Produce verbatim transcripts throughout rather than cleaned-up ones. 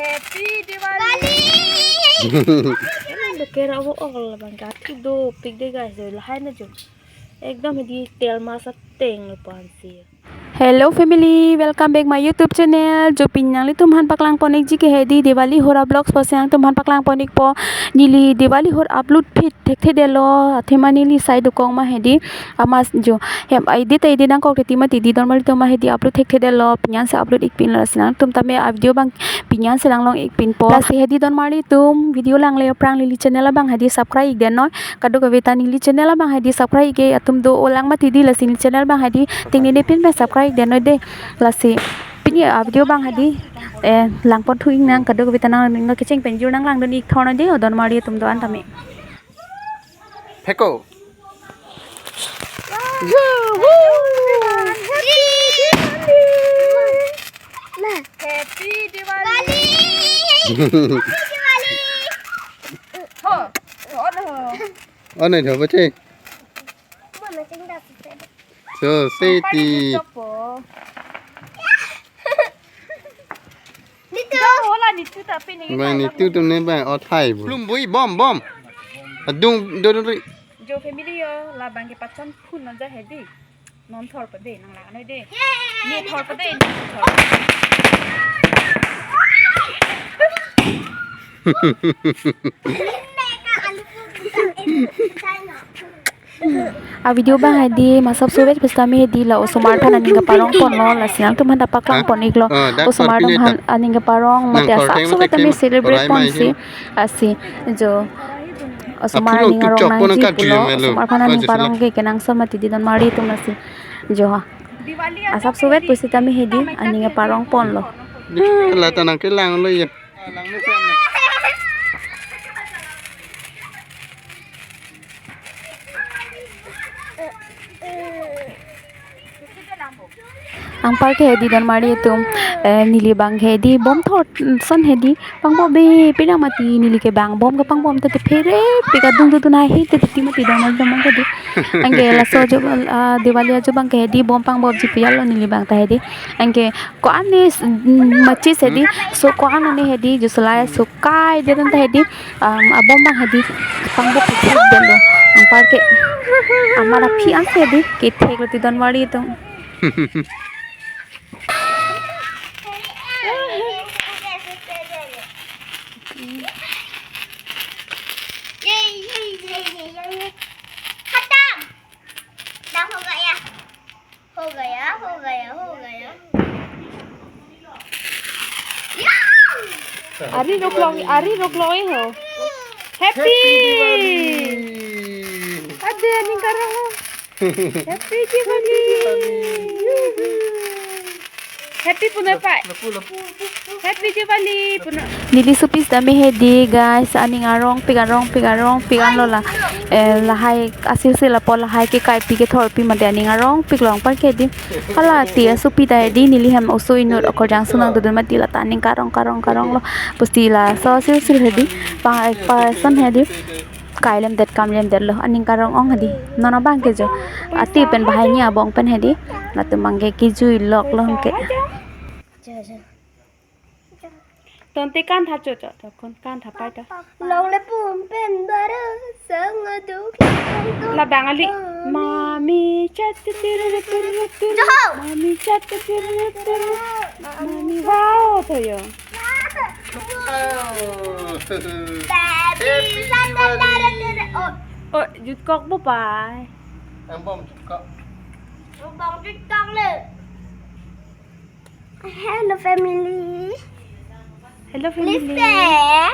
Happy Diwali. Lo kera vo ol abang ke athu dopik de guys, lahai na jo. Ekdom hedi tel mas ateng lo pansi. Hello family, welcome back my YouTube channel. Jo pini nanglitum aphan paklang pon-ikji ke hedi Diwali hora vlogs pusi nangtum aphan paklang pon-ikpo. Neli Diwali hor upload phit thekthedetlo, athema neli sai dokok ma hedi. Amas jo hem ai di tai di nangkok teti mati di donmarli atum ma hedi upload thekthedetlo, pini ansi upload-ik pinlo, lasi nangtum tame a video abang pini ansi langlong-ik pinpo. Lasi hedi donmarli atum video langle aphrang neli channel abang hedi subscribe-ikdet noi. Kadokave ta neli channel abang hedi subscribe-ik atum do-olang mati di, lasi neli channel abang hedi tengnene pin pen subscribe-ikdet noi de. Lasi pini a video abang hedi, eh, lang pon thu-ik nang, kadokave ta nang ning kecheng pen jur nanglangdun-ik thor noi de, o donmarli atum do-an tame. Pheko. Happy Diwali. Ho, ho, ho. Ano ho bache? So, seti. Nitu. Dah, hola nitu tapi ni. Bang, nitu atum ne bang, o thai bu. Plum bui bom bom. Adung dodon ri. Jo family yo, labang ke pachan phun nang ja hedi. Non thor pade nang la noi de. Ni thor pade, ni thor. A video abang hedi masap suwet pustami hedi la osomar aphan aning kaparong ponlo, lasi nangtum aphan ta paklang pon-iklo. Ah, dak osomar parpin atum aphan aning kaparong mate asap suwet tame celebrate ponsi asi jo. Osomar aning arong nangji pulo, osomar aphan aning parong ke kenangsot mati di donmarli atum lasi jo ha. Asap suwet pusitame hedi aning kaparong ponlo. La ta nang kelanglo ya. Anparke hedi donmarli atum, eh, neli abang hedi bom thor ason hedi pangbom be pinang mati, neli ke bang bom ke pangbom ta te phere pik adung tu tu nai he te ti mati donmarli atum abang hedi. Anke laso jo, ah, Diwali ajo abang ke hedi bom pangbomji pi-etlo neli abang ta hedi. Anke ko-an ne, mm, machis hedi, so ko-an ne hedi, jo solai so kai de ta hedi, um, abom abang hedi, pangbom pithek detlo, anparke, amar aphi ansi hedi, ketheklo ti donmarli atum. खत्म। हो गया, हो गया, हो गया, हो गया। Ari rok long, ari rok long ho. Happy Diwali. Ade aning karong. Happy Diwali. Happy punoi pai. Lapu, lapu. Happy Diwali punoi. Neli sopi sitame hedi guys, aning arongpik, arongpik, arongpik anlo la. Eh, lahai asil sil apo lahai ke kaipi kethorpi mate aning arongpik long anparke hedi. Hala ti asopi ta hedi neli hem oso inut okorjang sonang dodun mati la ta aning karong karong karonglo. Pusi laso asil sil hedi pa pa son hedi. Kai lemdet kam lemdetlo aning karong ong hedi. Non abang ke jo. Ati pen bahai ni abong pen hedi. Latum abang ke kejui loklo ke. Tonte kan tha cho cho cho kon kan tha pai ta. Long le pum pen bara sang adu. Labang ali. Mami chat tir tir tir. Mami chat tir tir. Mami wow to yo. Happy Diwali. Oh, jutkok bo pai. Ang bom jutkok. Ang bom jutkok le. Hello family. Hello family. Listen.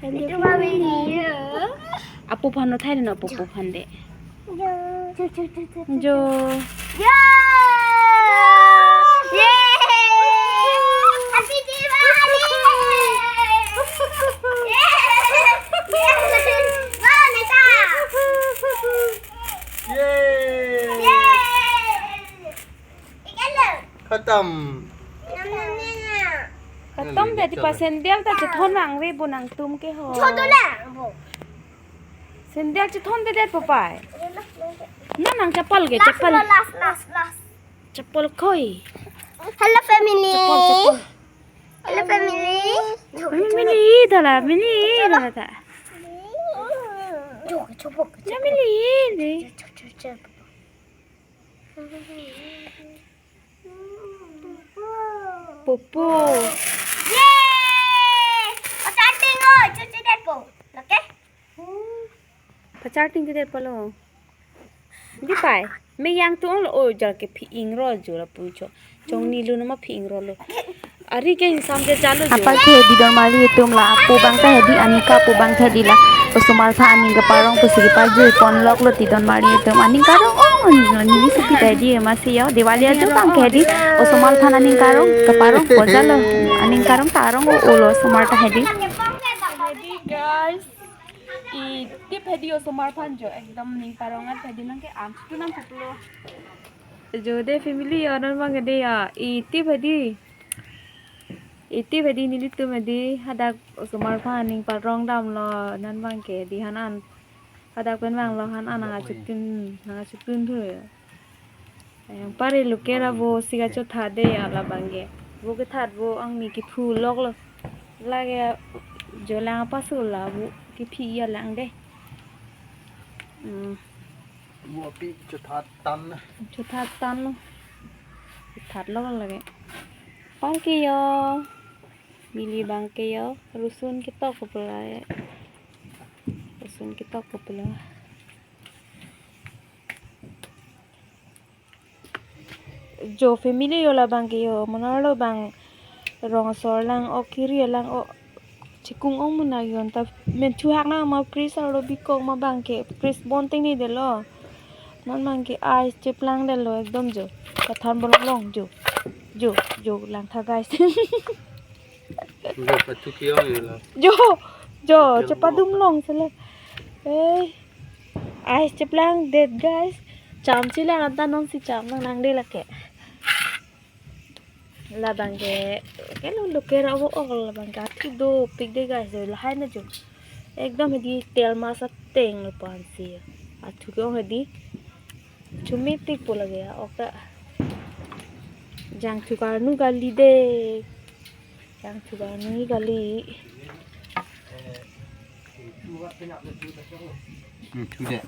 Hello family. Apu aphan lo thai no apu aphan de. Jo. Jo. Jo. Jo. Yay! Happy Diwali! Yay! Yay! Yay! Yay! Khatam. Khatam de, di pa sandal ta chethon nang ve bo nangtum ke ho. Chodo na bo. Sandal chethon de det po pai. Na nang chapal ke, last, chapal. Last, last, last. Chapal khoi. Hello family. Chapal, chapal. Hello family. Ita la mili la ta. Chok, chok, chok. Ya mili de. Chok, chok, chok. Popo. Yay! Pacharting oi, chuchu det po. Oke? Pacharting ke det po lo. Di pai. Me yang tu lo, o jal ke phi-ing ro jo lapu cho. Chongni lu nama phi-ing ro lo. Ari ke insam je jalo jo. Apar ke hedi donmari atum la apo abang ta hedi, aning kapo abang ta hedi la. Osomar aphan aning kaparong pusi kepajui pon lok lo ti donmari atum. Aning karong ong, aning, aning isi kita hedi, masi yo. Diwali ajo abang ke hedi. Osomar aphan aning karong kaparong po jalo. Aning karong tarong o, o lo osomar ta hedi. Hedi guys. Itip hedi osomar aphan jo. Ekdom ning parong at hedi nang ke am tu nang kuplo. Jo de family yo, non abang ke de ya. Itip hedi. Itip hedi nelitum hedi hadak osomar aphan aning parong damlo, non abang ke hedi han an. Hadak pen vanglo han an nang achutun, nang achutun thu ya. Yang pari luke ra vo si kachothat de ya labang ke. Vo kethat vo angni kephu lok lo. Lake jo lang apa sula vo kephi ya lang de. Hmm. Vo pi chothat tan. Chothat tan lo. Chothat lok lake. Apar ke yo. Mili abang ke yo. Rusun ketok ko pula ya. Rusun ketok ko pula. Jo family yo labang ke yo, monarlo abang rong asor lang ok, kiri lang ok, chikung ong mona yon ta men chuhak na ma fridge arlo bikok ma abang ke fridge bon ting ni delo. Non abang ke ice cheplang delo ekdom jo. Kathan bolong long jo. Jo, jo lang tha guys. Udah patu kiong ya lah. Jo, jo, Kiong chepadum long sele. Eh, ice cheplang det guys. Cham chilang anta non si cham nang nang de lake. Labang ke, ke lo lo ke ra vo ok labang ke athu dopik de guys, lahai na jo. Ekdom hedi tel mas ateng lo pan si. Athu ke ong hedi. Chumi tik po lake ya, ok ta. Jangthu karnu kali de. Jangthu karnu kali. Hmm, thu de.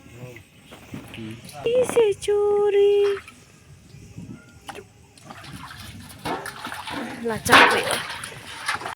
Isi churi. Lachak pe.